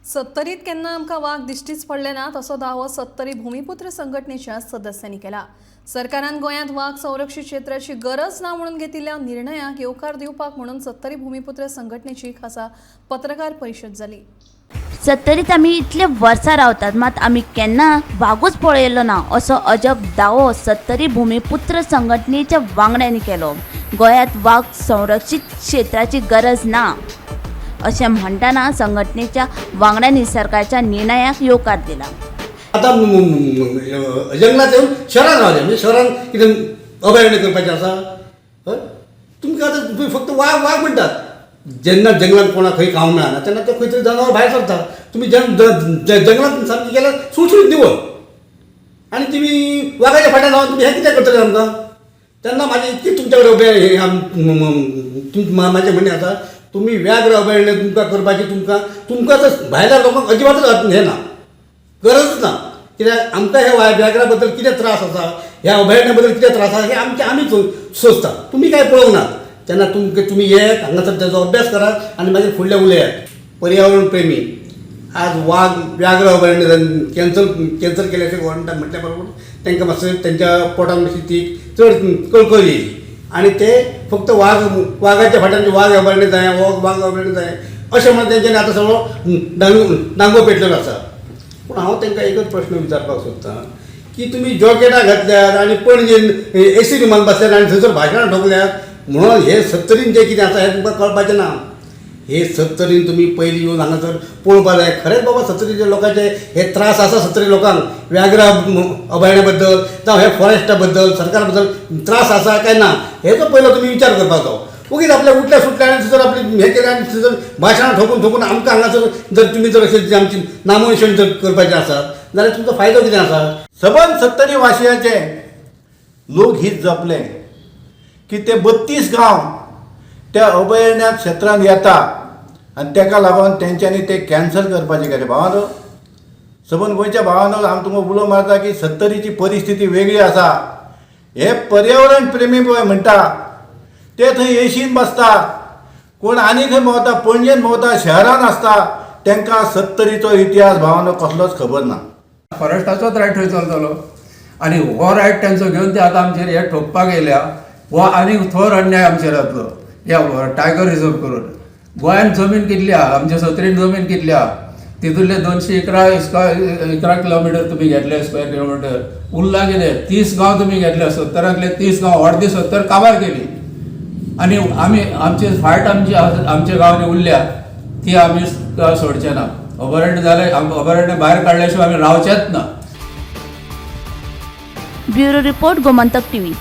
सत्तरीत केन्ना आमकां वाग दिश्टीच पडले नात असो दावो सत्तरी भूमिपुत्र संघटनेच्या सदस्यांनी केला. सरकारान गोंयांत वाग संरक्षीत क्षेत्राची गरज ना म्हणून घेतिल्ल्या निर्णयाक येवकार दिवपाक म्हणून सत्तरी भूमिपुत्र संघटनेची खासा पत्रकार परिशद जाली. सत्तरीत आमी इतले वर्सां रावतात, मात आमी केन्ना वागूच पळयलो ना असो अजब दावो सत्तरी भूमिपुत्र संघटनेच्या वांगड्यांनी केलो. गोंयांत वाग संरक्षीत क्षेत्राची गरज ना अशें म्हणटना संघटनेच्या वांगड्यांनी सरकारच्या निर्णयाक येवकार दिला. आतां जंगलात येवन शहरान रावले म्हणजे शहरान कितें अभयारण्य करपाचें आसा? हय, तुमकां आतां तुमी फक्त वाग वाग म्हणटात. जेन्ना जंगलात कोणाक खंय खावंक मेळना तेन्ना ते खंय तरी जनावर भायर सरता. तुमी जंगलात सामकें गेल्यार सुळसुळीत निवळ आनी तुमी वागाच्या फाटल्यान रावन तुमी हें कितें करतले आमकां? तेन्ना म्हाजी इतकी तुमच्या कडेन उबे हे म्हाजें म्हणणें आसा, तुमी व्याघ्र अभयारण्य तुमकां करपाची तुमकां तुमकां तर भायल्या लोकांक अजिबातच हें ना, गरजच ना. कित्याक आमकां ह्या व्याघ्रा बद्दल कितें त्रास आसा, ह्या अभयारण्या बद्दल कितें त्रास आसा, हे आमचे आमी सोंसता. तुमी कांय पळोवंक नात. तेन्ना तुमकां तुमी येयात हांगासर, तेजो अभ्यास करात आनी मागीर फुडलें उलयात. पर्यावरण प्रेमी आज वाग व्याघ्र अभयारण्य कॅन्सल कॅन्सल केले अशें गव्हर्मेंटान म्हटल्या बरोबर तांकां मातशें तेंच्या पोटान मातशी ती चड कळकळ येयली आनी ते फक्त वाग वागाच्या फाटल्यान वाग अभयारण्य जाय, वाग वाग अभयारण्य जाय अशें म्हणून तेंच्यांनी आतां सगळो डांगो डांगो पेटलेलो आसा. पूण हांव तांकां एकच प्रश्न विचारपाक सोदतां की तुमी जॉकेटां घातल्यात आनी पणजेन एसी रुमान बसल्यात आनी थंयसर भाशणां ठोकल्यात म्हणून हे सत्तरीन जें कितें आसा हें तुमकां कळपाचें ना. हे सत्तरीन तुमी पयलीं येवन हांगासर पळोवपा जाय, खरेंच बाबा सत्तरीच्या लोकांचे हे त्रास आसा. सत्तरी लोकांक व्याघ्र अभयारण्या बद्दल जावं हे फॉरेस्टा बद्दल, सरकारा बद्दल त्रास आसा काय ना, हेचो पयलो तुमी विचार करपाचो. ओगीच आपल्या उठल्या सुटल्या आनी थंयसर आपली हें केलें आनी थंयसर भाशणां ठोकून ठोकून आमकां हांगासर जर तुमी जर अशें आमची नामोनिशन जर करपाचें आसा जाल्यार तुमचो फायदो कितें आसा? सबंद सत्तरी वासियांचे लोकहीत जपलें की ते 32 गांव त्या अभयारण्यात क्षेत्रांत येता आनी तेका लागून तेंच्यांनी ते कॅन्सल करपाचें केलें. भावानो, सबंद गोंयच्या भावानो, हांव तुमकां उलो मारता की सत्तरीची परिस्थिती वेगळी आसा. हे पर्यावरण प्रेमी पळय म्हणटा ते थंय एशीन बसता, कोण आनी खंय भोंवता, पणजेन भोंवता, शहरान आसता. तांकां सत्तरीचो इतिहास, भावानो, कसलोच खबर ना. फॉरेस्टाचोच रायट थंय चलतलो आनी हो रायट तेंचो घेवन ते आतां आमचेर हे ठोकपाक येयल्या. हो आनी थोर अन्याय आमचेर जातलो. ह्या टायगर रिजर्व करून गोंयान जमीन कितली आहा, आमच्या सत्तरीन जमीन कितली आहा, तितूंतले 211 11 किलोमिटर तुमी घेतले, स्क्वेअर किलोमिटर. उरला कितें? 30 गांव तुमी घेतले. 70रांतले 30 गांव, अर्दी 70 काबार केली आनी आमी आमची फायट आमची आमच्या गांवांनी उरल्या, ती आमी सोडचे ना. अभयारण्य जालें, अभयारण्य भायर काडल्या शिवाय आमी रावचेच ना. Bureau report, Gomantak TV.